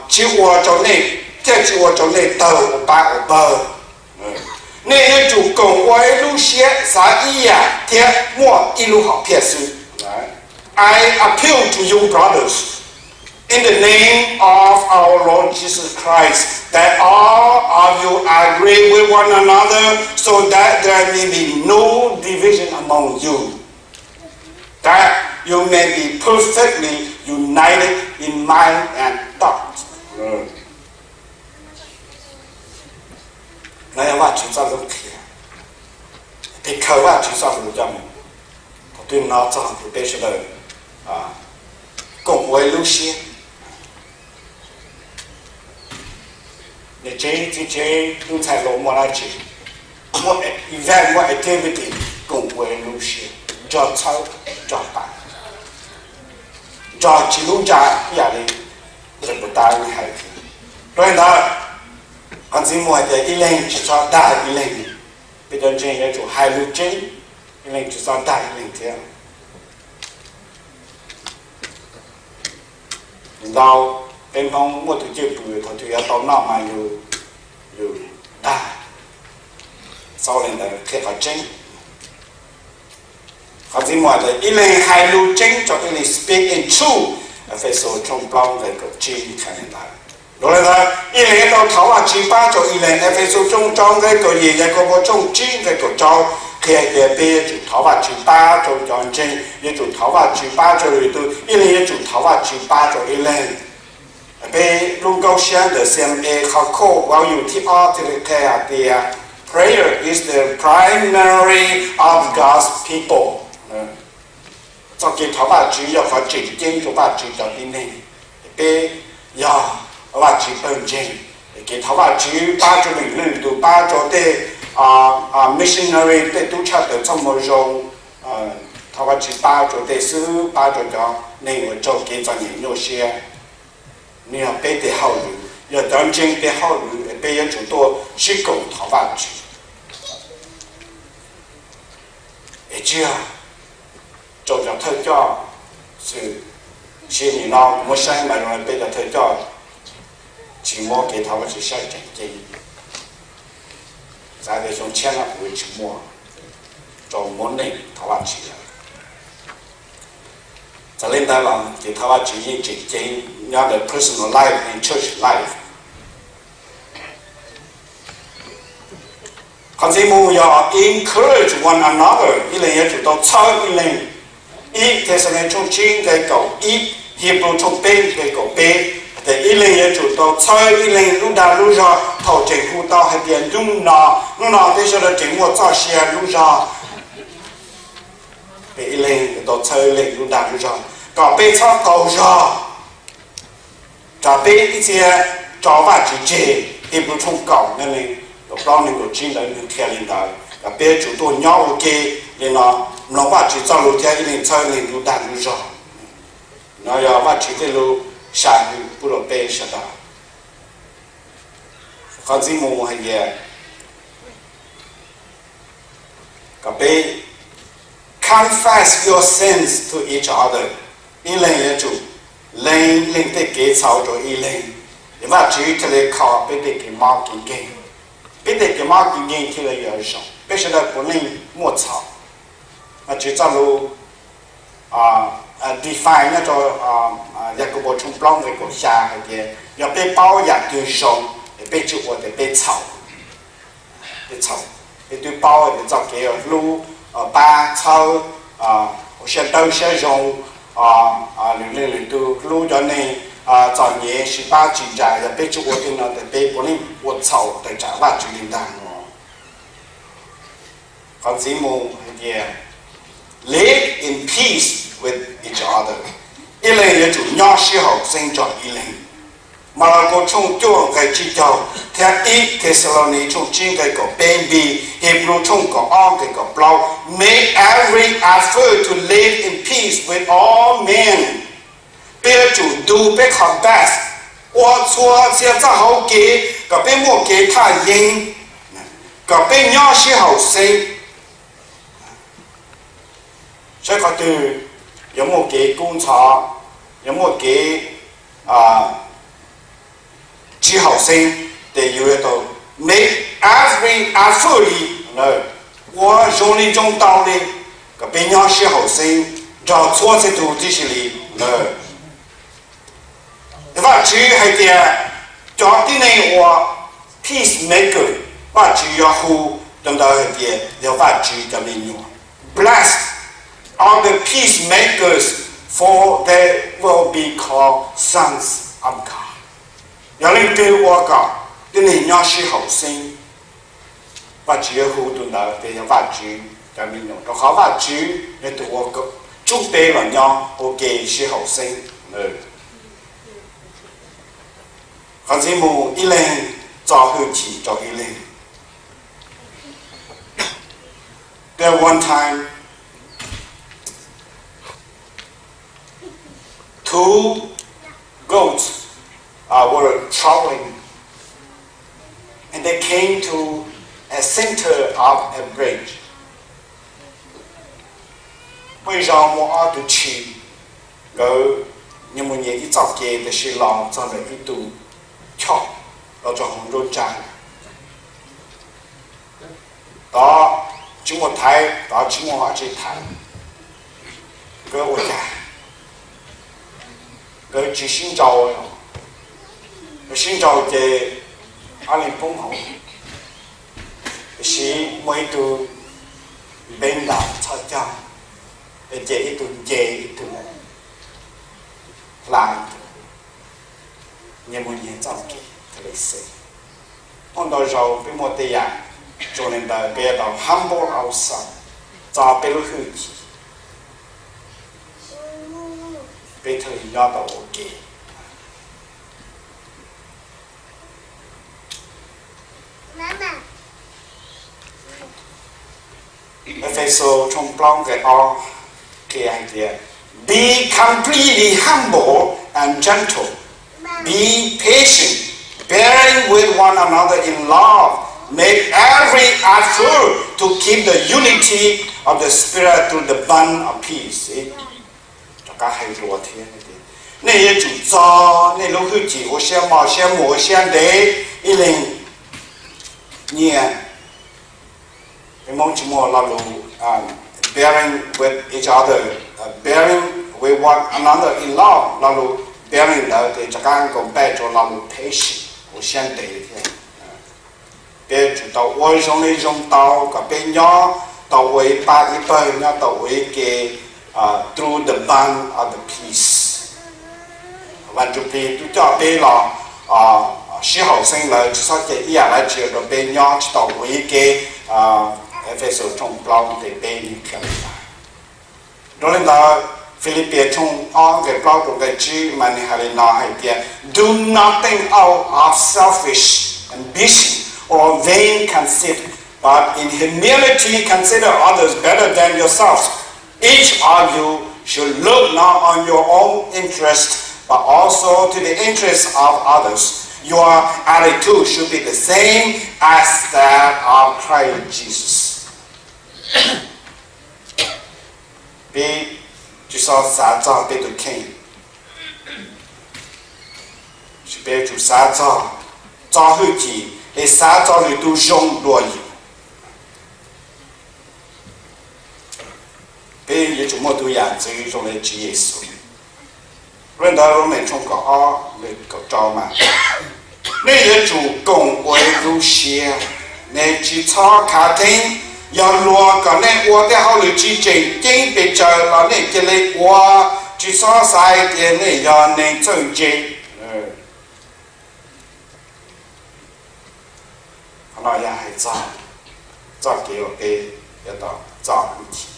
tsis ua rau nej, thiaj tsis ua rau nej tawg ua pab ua pawg. Nej yuav tsum koom ua ib lub siab xav ib yam thiab muaj ib lub hom phiaj xwb. I appeal to you, brothers, in the name of our Lord Jesus Christ, that all of you agree with one another, so that there may be no division among you, that you may be perfectly united in mind and thought. No yog Vajtswv txoj lus qhia, peb khaws Vajtswv txoj lus coj mus. Thaum twg no txog peb sawv daws koom ua ib lub siab. Niam tsev txiv tsev, tub ntxhais hluas, muaj dab tsi, muaj event, muaj activity, koom ua ib lub siab, nrog txhawb, nrog pab, nrog tsis hlub ntsa ib yam li ntawm puas tas li hais tias. Dhau li ntawd, qhov ntxiv mus hais tias ib leeg tsis txhob dag ib leeg. Peb cov ntseeg yuav tsum hais lus tseeb, ib leeg tsis txhob dag ib leeg thiab. Ntau, peb Hmoob muaj tus cwj pwm thaum twg yuav tau noj mas yus, yus dag. Xaus li ntawd qhia qhov tseeb. Qhov ntxiv mus hais tias ib leeg hais lus tseeb rau ib leeg, speak in truth. Efexus tshooj plaub nqe kaum tsib qhia li ntawd. Dhau li ntawd, ib leeg yuav tau thov Vajtswv pab rau ib leeg. Efexus tshooj rau nqe kaum yim, Yakaunpaus tshooj tsib nqe kaum rau qhia tias peb yuav tsum thov Vajtswv pab rau cov ntseeg, yuav tsum thov Vajtswv pab rau lwm tus, ib leeg yuav tsum thov Vajtswv pab rau ib leeg. Peb lub nkaub siab ntawm C M A qhov khoj uas yus thib ob thiaj li qhia hais tias, Prayer is the primary of God's people. Txoj kev thov Vajtswv yog qhov tseem ceeb rau Vajtswv cov tib neeg. Peb yog Vajtswv pawg ntseeg, kev thov Vajtswv pab rau lwm leej lwm tus, pab rau tej missionary, tej tub tshaj tawm txoj moo zoo, thov Vajtswv pab rau tej xwb, pab rau cov neeg uas raug kev txom nyem nyuaj siab. Nws yog peb tej hauj lwm, yog cov ntseeg tej hauj lwm, peb yuav tsum tuaj sib koom thov Vajtswv. Es tsis yog rau cov thawj coj xwb, sis nim no kuv muab saib mas zoo li peb cov thawj coj tsis muab kev thov Vajtswv saib tseem ceeb. Xav tias xyoo tshiab no kuv tsis muaj rau muab neeg thov Vajtswv lawm. Txawm li ntawd los kev thov Vajtswv yeej tseem ceeb nyob ntawm personal life and church life. Qhov ntxiv mus yog encourage one another, ib leeg yuav tsum tau txhawb ib leeg. Ib Thexalaunikes tshooj tsib nqe kaum ib, Hebrews tshooj peb nqe kaum peb, tias ib leeg yuav tsum tau txhawb ib leeg lub dag lub zog thaum tseem hu tau hais tias hnub no, hnub no peb sawv daws tseem muaj txoj sia lub zog, peb ib leeg yuav tau txhawb ib leeg lub dag lub zog kom peb txhob qaug zog, kom peb ib txhia tso Vajtswv tseg. Hebrews tshooj kaum nqe kaum plaub nees nkaum tsib ntawd nws qhia li ntawd, kom peb yuav tsum tuaj nyob ua ke li no, mloog Vajtswv txoj lus thiab ib leeg txhawb ib leeg lub dag lub zog. No yog Vajtswv tej lus sam hwm pub rau peb sawv daws. Qhov ntxiv mus hais tias kom peb confess your sins to each other, ib leeg yuav tsum lees lees tej kev txhaum rau ib leeg, es Vajtswv thiaj li kho peb tej kev mob kev nkeeg. Peb tej kev mob kev nkeeg thiaj li yuav zoo. Peb sawv daws puav leej muaj txhaum. Vajtswv txoj lus define nyob rau Yakaunpaus tshooj plaub nqe kaum xya hais tias yog peb paub yam twg zoo, es peb tsis ua ces peb txhaum. Peb txhaum, peb twb paub tias txoj kev hlub, pab txhawb, ua siab dawb siab zoo, lwm leej lwm tus hlub cov neeg txom nyem, sib pab tsis ntsa, yog peb tsis ua tej no ces peb puav leej ua txhaum tawm tsam Vajtswv li ntag no. Qhov ntxiv mus hais tias live in peace with each other, ib leeg yuav tsum nyob sib haum xeeb nrog ib leeg. Malakaus tshooj cuaj nqe tsib caug thiab ib Thexalaunikes tshooj tsib nqe kaum peb nqi, Hebrews tshooj kaum ob nqe kaum plaub, make every effort to live in peace with all men. Peb yuav tsum do peb qhov best, ua txhua txhia txoj hauv kev kom peb muaj kev thaj yeeb, kom peb nyob sib haum xeeb. Saib qhov twg yuav muaj kev kub ntxhov, yog muaj kev tsis haum xeeb, ces yus yuav tau make every effort li, ua zoo li zoo tau li kom peb nyob sib haum xeeb nrog txhua txhia tus tib si li. Vajtswv hais tias cov tib neeg uas peacemaker, Vajtswv yuav hu cov ntawd hais tias yog Vajtswv cov me nyuam. Blessed are the peacemakers, for they will be called sons of God. Yog leej twg ua kom tib neeg nyob sib haum xeeb, Vajtswv yuav hu tus ntawd tias yog Vajtswv cov me nyuam, rau qhov Vajtswv yog tus ua kom tsub peb los nyob ua ke sib haum xeeb. Qhov ntxiv mus, ib leeg txo hwj chim rau ib leeg. There one time, two goats uh, were traveling, and they came to a center of a bridge. Muaj ib zaug muaj ob tug tshis, nkawd nyias mus nyias ib txoj kev, tiam sis los txog ntawm ib tug choj, los rau hauv nruab nrag. Tod tsis muaj thaiv, tod tsis muaj dab tsi thaiv. Nkawd ua cas nkawd tsis sib nrau, nkawd sib nrau ces ob leeg poob hauv. Tiam sis muaj ib tug npe ntas txhos caug, ces ib tug nce ib tug, hla ib tug, nyias mus nyias txoj kev. Muaj ntau zaus peb muaj tej yam zoo li ntawd, peb yuav tau humble ourselves, txo peb lub hwj chim, peb thiaj li nyob tau ua ke. Efexus tshooj plaub nqe ob qhia hais tias, be completely humble and gentle, be patient, bearing with one another in love, make every effort to keep the unity of the Spirit through the bond of peace. Rov qab hais dua thiab, nej yuav tsum txo nej lub hwj chim, ua siab mos siab mus, ua siab ntev ib leeg nyias. Peb Hmoob tsis muaj lo lus bearing with each other, bearing with one another in love, lo lus bearing ntawd ces rov qab nkaus npaj rau lo lus patient, ua siab ntev thiab. Peb yuav tsum tau ua zoo li zoo tau kom peb nyob tau ua ib pab ib pawg, nyob tau ua ib ke through the bond of the peace. Vas ntsuj plig twb coj peb los sib haum xeeb lawm, tsis txhob cia ib yam dab tsi rau peb nyob tsis tau ua ib ke. Efexus tshooj plaub nqe peb qhia li ntawd. Dhau li ntawd, Filipis tshooj ob nqe plaub rau nqe tsib mas nws hais li no hais tias, do nothing out of selfish ambition or vain conceit, but in humility consider others better than yourselves. Each of you should look not on your own interest, but also to the interests of others. Your attitude should be the same as that of Christ Jesus. Peb tsis txhob xav txog peb tus kheej, peb yuav tsum xav txog, txo hwj chim es xav txog lwm tus zoo dua yus. Peb yuav tsum muaj tus yam ntxwv zoo li Tswv Yexus. Li ntawd Roomes tshooj kaum ob nqe kaum rau mas, nej yuav tsum koom ua ib lub siab, nej tsis txhob khav theeb. Yog luag kom nej ua tej hauj lwm tsis tseem ceeb pes tsawg los nej cia li ua, tsis txhob xav hais tias nej yog neeg txawj ntse. Qhov no yog hais txog txoj kev uas peb yuav tau txo hwj chim.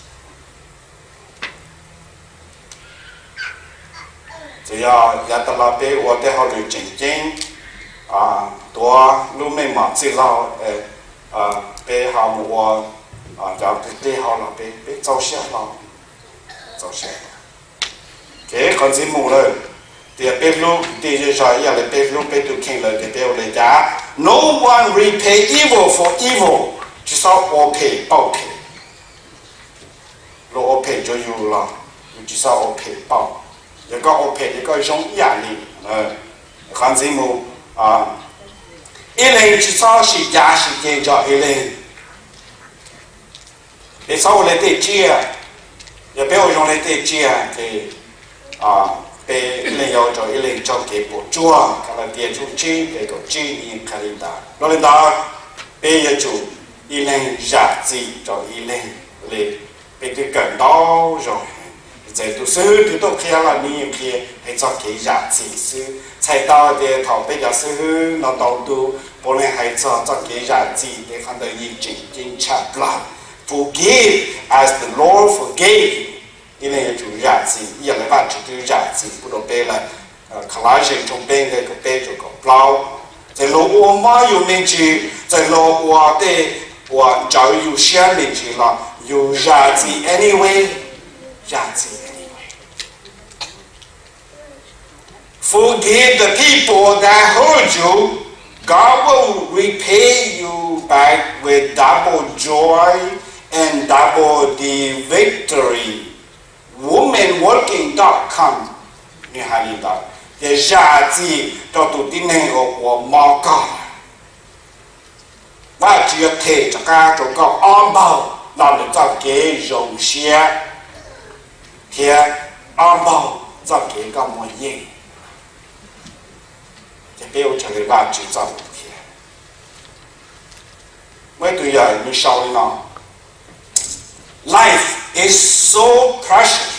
Txawm yog yav tas los peb ua tej hauj lwm tseem ceeb, tuav lub meej mom txwj laug, peb ho mus ua cov kwv tij hauj lwm, peb txaus siab hlo, txaus siab. Kev qhov ntxiv mus lawm, tias peb hlub kwv tij zej zog ib yam li peb hlub peb tus kheej lawm ces peb ua li cas? No one repay evil for evil. Tsis txhob ua phem pauj phem. Luag ua phem rau yus los yus tsis txhob ua phem pauj. Yog koj ua phem ces koj zoo ib yam li. Qhov ntxiv mus, ib leeg tsis txhob sib cav sib ceg nrog ib leeg. Peb txhob ua leej twg tsiaj. Yog peb ua zoo leej twg tsiaj ces peb ib leeg yuav ua rau ib leeg raug kev puas tsuaj. Kalatias tshooj tsib nqe kaum tsib nws qhia li ntawd. Los li ntawd, peb yuav tsum ib leeg zam txim rau ib leeg li peb twb kawm ntau zaus. Txawm tus xib hwb twg tuaj qhia los nws yeej qhia hais txog kev zam txim xwb. Txhais tau tias thaum peb cov xib hwb no tau ntu puav leej hais txog txoj kev zam txim, ces qhov ntawd yeej tseem ceeb tshaj plaws. Forgive as the Lord forgave. Ib leeg yuav tsum zam txim ib yam li Vajtswv twb zam txim pub rau peb lawm. Colossians tshooj peb nqe kaum peb rau kaum plaub. Txawm luag ua mob yus me ntsis, txawm luag ua tej uas ntsawv yus siab me ntsis los yus zam txim anyway. Zam txim anyway. Forgive the people that hurt you. God will repay you back with double joy and double the victory. Women working dot com nws hais li ntawd, ces zam txim rau tus tib neeg uas ua mob koj. Vajtswv yuav them rov qab rau koj ob npaug los ntawm txoj kev zoo siab thiab ob npaug txoj kev koj muaj yeej. Ces peb ua raws li Vajtswv txoj lus thiab. Muaj ib tug yawm nws sau li no: Life is so precious.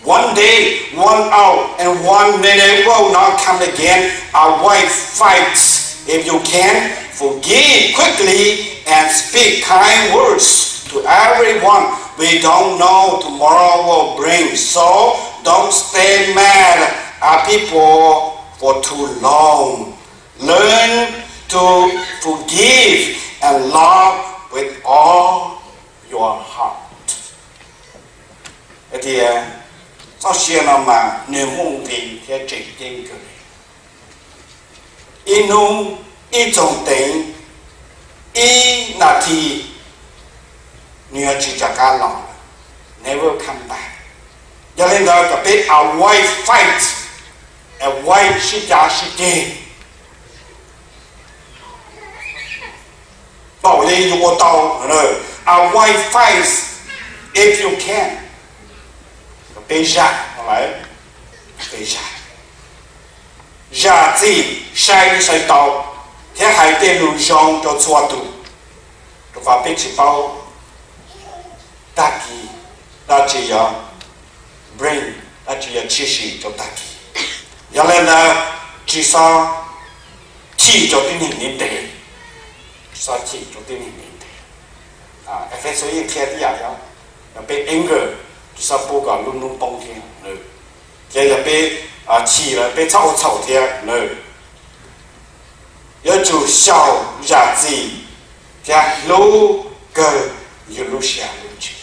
One day, one hour, and one minute will not come again. Avoid fights if you can. Forgive quickly and speak kind words to everyone. We don't know tomorrow will bring, so don't stay mad at people for too long. Learn to forgive and love with all your heart. Hais tias txoj sia no mas nws muaj nqis thiab tseem ceeb kawg li. Ib hnub, ib txoog teev, ib nas this, nws yuav tsis rov qab los, never come back. Yog li ntawd kom peb avoid fight, avoid sib cav sib ceg. Thaum li yus ua tau, avoid fight if you can. Peb zam, peb zam, zam txim sai li sai tau, thiab hais tej lus zoo rau txhua tus, rau qhov peb tsis paub tag kis dab tsi yuav bring, dab tsi yuav tshwm sim rau tag kis. Yog li ntawd, tsis txhob chim rau tib neeg ntev ntev, tsis txhob chim rau tib neeg ntev ntev. Efexus yeej qhia tib yam, yog peb anger, tsis txhob pub kom lub hnub poob thiab. Ces yog peb chim lawm peb txhob ua txhaum thiab. Yuav tsum xyaum, zam txim thiab hlub kawg yus lub siab lub ntsws.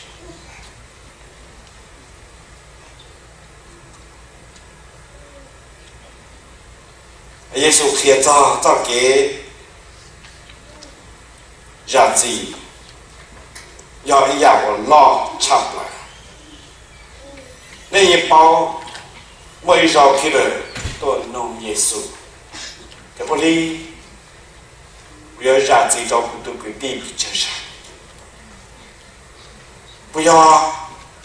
Yexus qhia txog txoj kev zam txim yog ib yam uas loj tshaj plaws. Nej yeej paub, muaj ib zaug Peter tuaj nug Yexus tias, Ua li, kuv yuav zam txim rau kuv tus kwv tij pes tsawg zaus? Puas yog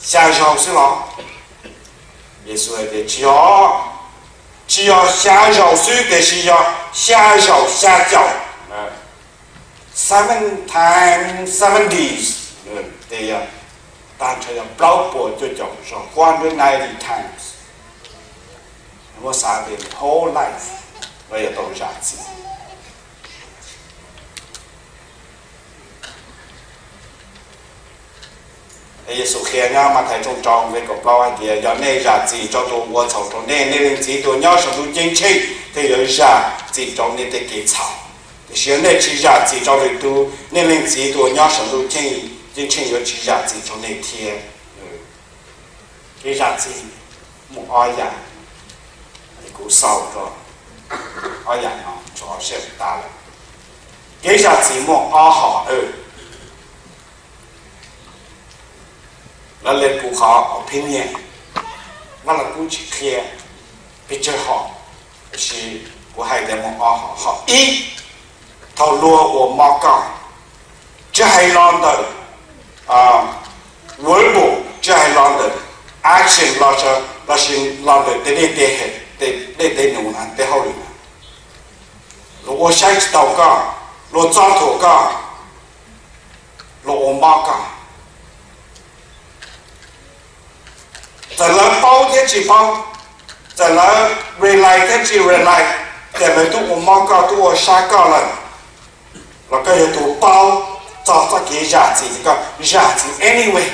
xya zaus xwb los? Yexus hais tias, Tsis yog, tsis yog xya zaus xwb, tiam sis yog xya zaus xya caum. Seven times seventy, ces yog tag nrho yog plaub puas cuaj caum zaus, four hundred ninety times. Muab xav tias whole life los yuav tau zam txim. Yexus qhia nyob Mathais tshooj rau nqe kaum plaub hais tias, Yog nej zam txim rau tus ua txhaum rau nej, nej Leej Txiv tus uas nyob saum ntuj ceeb tsheej thiaj yuav zam txim rau nej tej kev txhaum. Tiam sis yog nej tsis zam txim rau lwm tus, nej Leej Txiv tus uas nyob saum ntuj ceeb tsheej yuav tsis zam txim rau nej thiab. Kev zam txim muaj ob yam, kuv xaus rau ob yam no tso siab tas lawm. Kev zam txim muaj ob hom. Lawv li kuv qhov opinion, Vaj Lug Kub tsis qhia. Peb tsawg hom, tiam sis kuv hais tias muaj ob hom. Hom ib, thaum luag ua mob koj, tsis hais los ntawm verbal, tsis hais los ntawm action los, lossis los ntawm tej dej tej, tej dej tej num na, tej hauj lwm na, luag ua saib tsis taus koj, luag txob thuam koj, luag ua mob koj. Txawm lawv paub thiab tsis paub, txawm lawv realize thiab tsis realize, tias lawv twb ua mob koj, twb ua sab koj lawm, los koj yog tus paub txog txoj kev zam txim, koj zam txim anyway.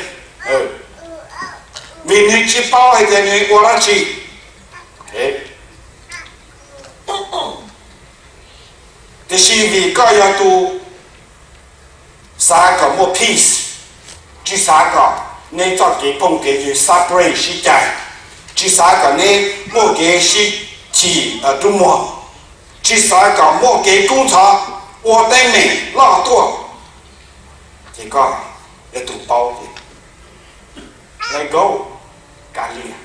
Vim nws tsis paub hais tias nws ua dab tsi. Tiam sis vim koj yog tus xav kom muaj peace, tsis xav kom neb txoj kev phooj kev ywg separate sib cais, tsis xav kom neb muaj kev sib chim dub muag, tsis xav kom muaj kev kub ntxhov ua teeb meem loj tuaj, ces koj yog tus paub ces let go, kav liam.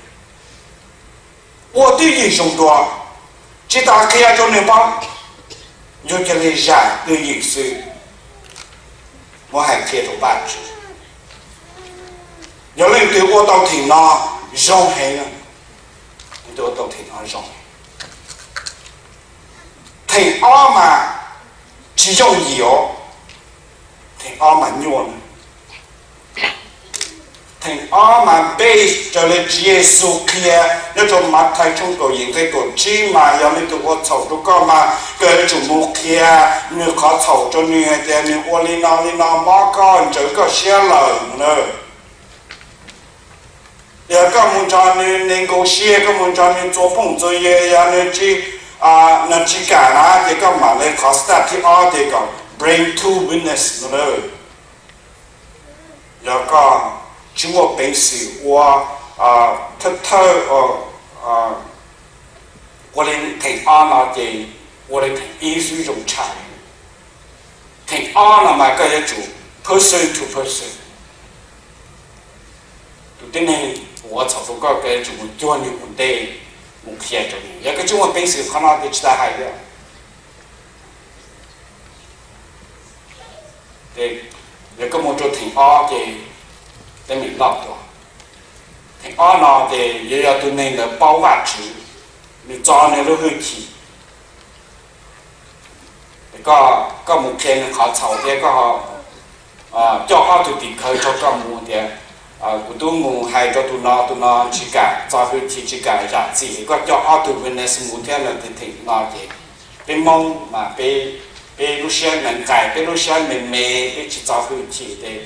Ua twj ywm zoo dua, tsis tas qhia rau nws paub, yog cia li zam twj ywm xwb. Muab hais qhia rau Vajtswv, yog leej twg ua tau theem no zoo heev, leej twg ua tau theem no zoo. Theem ob mas tsis yooj yim os, theem ob mas nyuaj. Theem ob mas base raws li Tswv Yexus qhia nyob rau Mathais tshooj kaum yim nqe kaum tsib mas yog leej twg ua txhaum rau koj mas koj yuav tsum mus qhia nws qhov txhaum rau nws hais tias nws ua li no li no mob koj, ntsawv koj siab lawm na. Yog koj mus nrog nws negotiate, koj mus nrog nws txuas phooj txuas ywg, yog nws tsis, nws tsis kam na, ces koj mam li qhov step thib ob ces kom bring two witness no. Yog koj tsis muaj peev xwm ua thawj thawj, ua li theem ob no ces ua li theem ib xwb zoo tshaj. Theem ob no mas koj yuav tsum person to person. Tus tib neeg uas ua txhaum rau koj, koj yuav tsum mus cuag nws ua ntej, mus qhia rau nws. Yog koj tsis muaj peev xwm qhov no ces tsis tas hais li. Yog koj mus rau theem ob ces teeb meem loj tuaj. Theem ob no ces yuav yog tus neeg ntawd paub Vajtswv, nws txo nws lub hwj chim. Koj mus qhia nws qhov txhaum thiab koj coj ob tug tim khawv rau koj mus tias, kuv twb mus hais rau tus no, tus no tsis kam txo hwj chim, tsis kam zam txim, koj coj ob tug witness mus thiab no. Ces theem no ces peb Hmoob mas peb lub siab nqaim nqaim, peb lub siab me me, peb tsis txo hwj chim ces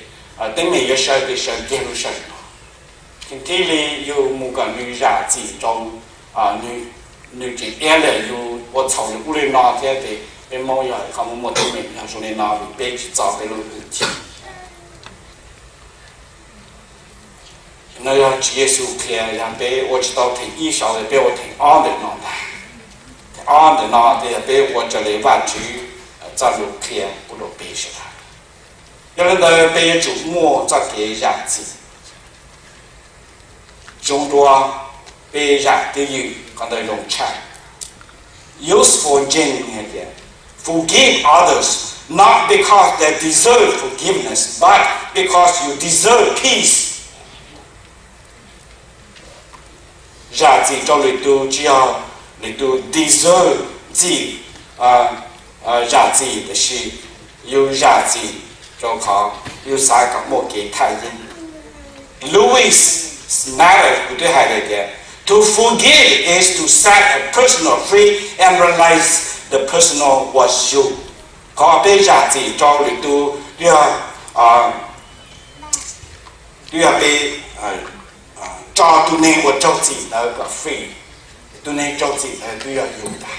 teeb meem yuav sawv ces sawv kiag lub sij hawm no. Ces thiaj li yus mus kom nws zam txim rau nws, tseem iab lawm yus ua txhaum nws ub li no thiab ces peb Hmoob yog qhov muaj muaj teeb meem yog zoo li no vim peb tsis txo peb lub hwj chim. No yog Tswv Yexus qhia, yog peb ua tsis tau theem ib saud peb ua theem ob ntawm no ntag. Theem ob ntawm no ces yog peb ua raws li Vajtswv txoj lus qhia pub rau peb sawv daws. Yog li ntawd peb yuav tsum muaj txoj kev zam txim. Zoo dua, peb zam twj ywm, qhov ntawd zoo tshaj. Useful James hais tias, forgive others not because they deserve forgiveness but because you deserve peace. Zam txim rau lwm tus tsis yog lwm tus deserve txim, zam txim, tiam sis yus zam txim rau qhov yus xav kom muaj kev thaj yeeb. Louis Snyder kuj twb hais tias, to forgive is to set a person free and realize the person was you. Qhov peb zam txim rau lwm tus yog, twb yog peb tso tus neeg uas raug txim ntawd kom free, tus neeg raug txim ntawd twb yog yus ntag.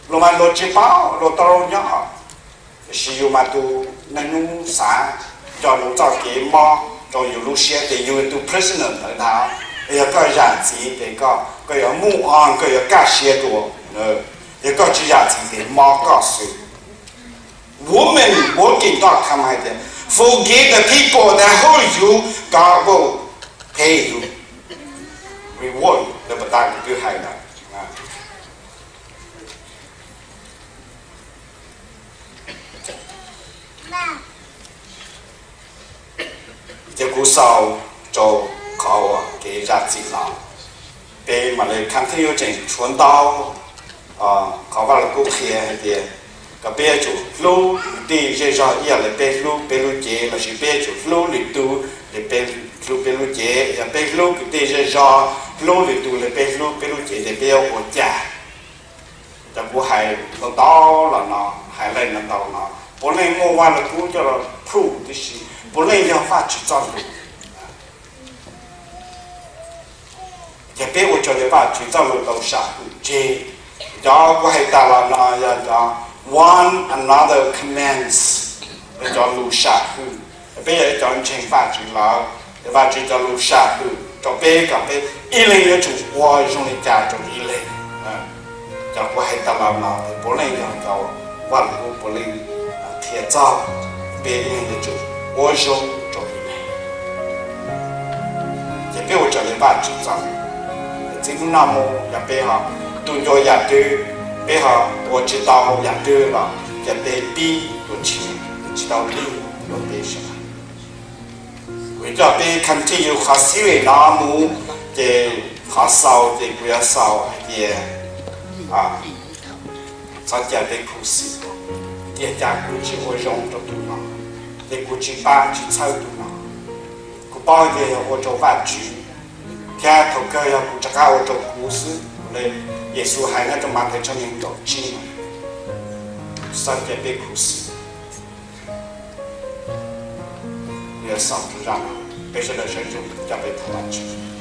Luag mas luag tsis paub, luag tau nyob, tiam sis yus mas tus neeg hnub xav nco nws txoj kev mob rau yus lub siab ces yus tus prisoner ntawd ntag. Yog koj zam txim ces koj yuav move on, koj yuav kaj siab dua. Yog koj tsis zam txim ces mob koj xwb. Women working dot com hais tias, forgive the people that hurt you, God will pay you, reward you. Ntawd puas tas kuv twb hais lawm. Ces kuv xaus rau qhov uas kev zam txim no, peb mam li continue tseem tshuav ntau qhov Vaj Lug Kub qhia hais tias kom peb yuav tsum hlub kwv tij zej zog ib yam li peb hlub peb lub cev, lossis peb yuav tsum hlub lwm tus li peb hlub peb lub cev. Yog peb hlub kwv tij zej zog, hlub lwm tus li peb hlub peb lub cev, ces peb yuav ua cas? Cov kuv hais ntau ntau los no, hais leej ntau ntau no, puav leej muaj Vaj Lug Kub coj los prove tib si, puav leej yog Vajtswv txoj lus. Ces peb ua raws li Vajtswv txoj lus tau sam hwm tseg. Cov kuv hais tas los no yog cov one another commands, yog cov lus sam hwm. Peb yog ib cov ntseeg Vajtswv lawm, ces Vajtswv cov lus sam hwm rau peb kom peb ib leeg yuav tsum ua zoo li cas rau ib leeg. Cov kuv hais tas los no ces puav leej yog cov Vaj Lug Kub puav leej qhia txog peb ib leeg yuav tsum ua zoo rau ib leeg. Ces peb ua raws li Vajtswv txoj lus. Txij hnub no mus yog peb ho tu ncua yam twg, peb ho ua tsis tau yam twg los cia peb pib ua tsis, tsis tau pib ua peb sawv daws. Kuv coj peb continue qhov series no mus, ces qhov xaus ces kuv yuav xaus hais tias txhob cia peb khuv xim. Tiag cas kuv tsis ua zoo rau tus no, ces kuv tsis pab tsis txhawb tus no. Kuv paub tias yog ua rau Vajtswv, thiab thaum kawg yog kuv rov qab ua rau kuv xwb. Yexus hais nyob rau Mathais tshooj nees nkaum tsib no, txhob cia peb khuv xim. Kuv yuav xaus rau zaj no, peb sawv daws sawv ntsug coj peb thov Vajtswv.